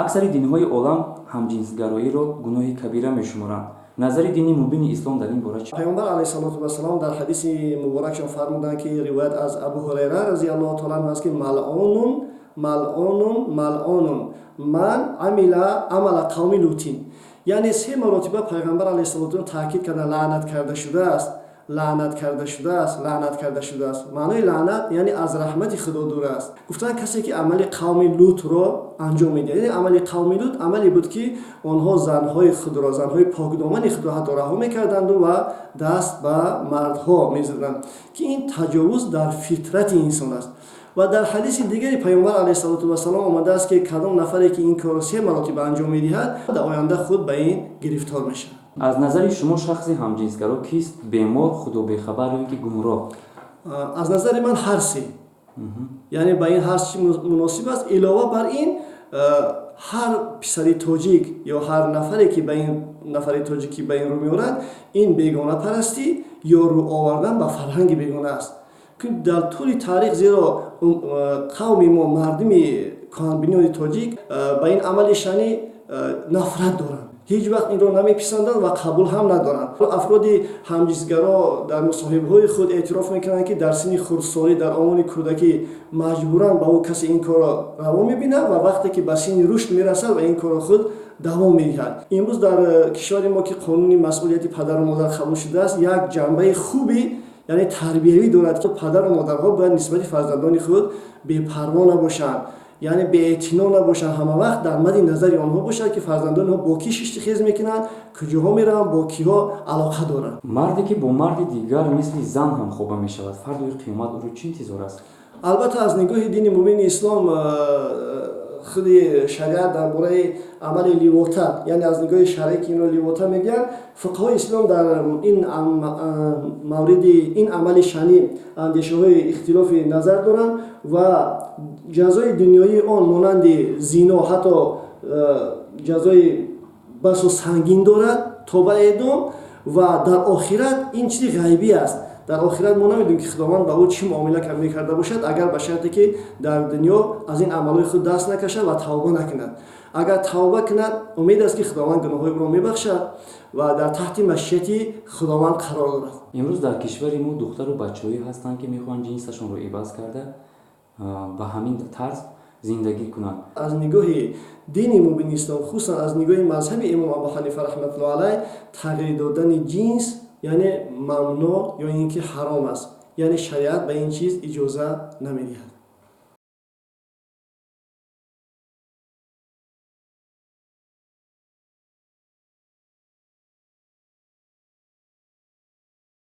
Аксари динҳои олам ҳамҷинсгароиро гуноҳи кабира мешуморанд. Назари дини мубини ислом дар ин бора чи? Паёмбар алайҳиссалоту вассалом дар ҳадиси муборакшон фармуданд, ки ривоят аз Абу Ҳурайра разиаллоҳу таала анҳу аст, ки малъунун, малъунун, малъунун ман амила амала қавми лутин. Яъне се маротиба Пайғамбар алайҳиссалоту таъкид карда: лаънат карда шудааст, лаънат карда шудааст, лаънат карда шудааст. Маънои лаънат, яъне аз раҳмати Худо дур аст. Гуфтанд, касе ки амали қавми Лутро анҷом медиҳад. Яъне амали қавми Лут амале буд, ки онҳо занҳои худро, занҳои покдомани худро ҳатто раҳо мекарданду ва даст ба мардҳо мезаданд, ки ин таҷовуз дар фитрати инсон аст. Ва дар ҳадиси дигари Паёмбар алайҳиссалоту вассалом омадааст, ки кадом нафаре ки ин корро се маротиба анҷом медиҳад, дар оянда худ ба ин гирифтор мешавад. Аз назари шумо шахси ҳамҷинсгаро кист: бемор, худобехабар ё ин ки гумроҳ? Аз назари ман ҳар се, яъне ба ин ҳар чи муносиб аст. Илова бар ин, ҳар писари тоҷик ё ҳар нафаре ки ба ин нафари тоҷик ки ба ин рӯ меорад, ин бегонапарастӣ ё рӯ овардан ба фарҳанги бегона аст, ки дар тӯли таърих, зеро қавми мо, мардуми кӯҳанбинони тоҷик, ба ин амали шанӣ нафрат доранд, ҳеҷ вақт инро намеписанданд ва қабул ҳам надоранд. Афроди ҳамҷинсгаро дар мусоҳибаҳои худ эътироф мекунанд, ки дар синни хурдсолӣ, дар овони кӯдакӣ маҷбуран ба ӯ касе ин корро раво мебинад ва вақте ки ба синни рушд мерасад ва ин корро худ давом медиҳад. Имрӯз дар кишвари мо, ки қонуни масъулияти падару модар қабул шудааст, як ҷанбаи хуби, яъне тарбиявӣ дорад, ки падару модарҳо бояд нисбати фарзандони худ бепарво набошанд, яъне беэътино набошанд, ҳама вақт дар мадди назари онҳо бошад, ки фарзандони онҳо бо кӣ шиштихез мекунанд, куҷоҳо мераванд, бо киҳо алоқа доранд. Марде ки бо марди дигар мисли зан ҳамхоба мешавад, фардои қиёмат ӯро чӣ интизор аст? Албатта, аз нигоҳи дини мубини ислом, худи шариат дар бораи амали ливота, яъне аз нигоҳи шаръӣ, ки инро ливота мегӯянд, фуқаҳои ислом дар ин мавриди ин амали шанӣ андешаҳои ихтилофи назар доранд ва ҷазои дунёии он монанди зино, ҳатто ҷазои басо сангин дорад, то ба эъдом. Ва дар охират ин чизи ғайбӣ аст. Дар охират мо намедонем, ки Худованд ба ӯ чӣ муомила мекарда бошад, агар ба шарте ки дар дунё аз ин амалҳои худ даст накашад ва тавба накунад. Агар тавба кунад, умед аст, ки Худованд гуноҳҳои ӯро мебахшад ва дар таҳти машияти Худованд қарор дорад. Имрӯз дар кишвари мо духтару бачаҳое ҳастанд, ки мехоҳанд ҷинсашонро иваз карда, ба ҳамин тарз зиндагӣ кунанд. Аз нигоҳи дини мубини ислом, хусусан аз нигоҳи мазҳаби имом Абу Ҳанифа раҳматуллоҳ алайҳ, тағйир додани ҷинс, яъне мамнӯъ ё ин ки ҳаром аст, яъне шариат ба ин чиз иҷоза намедиҳад.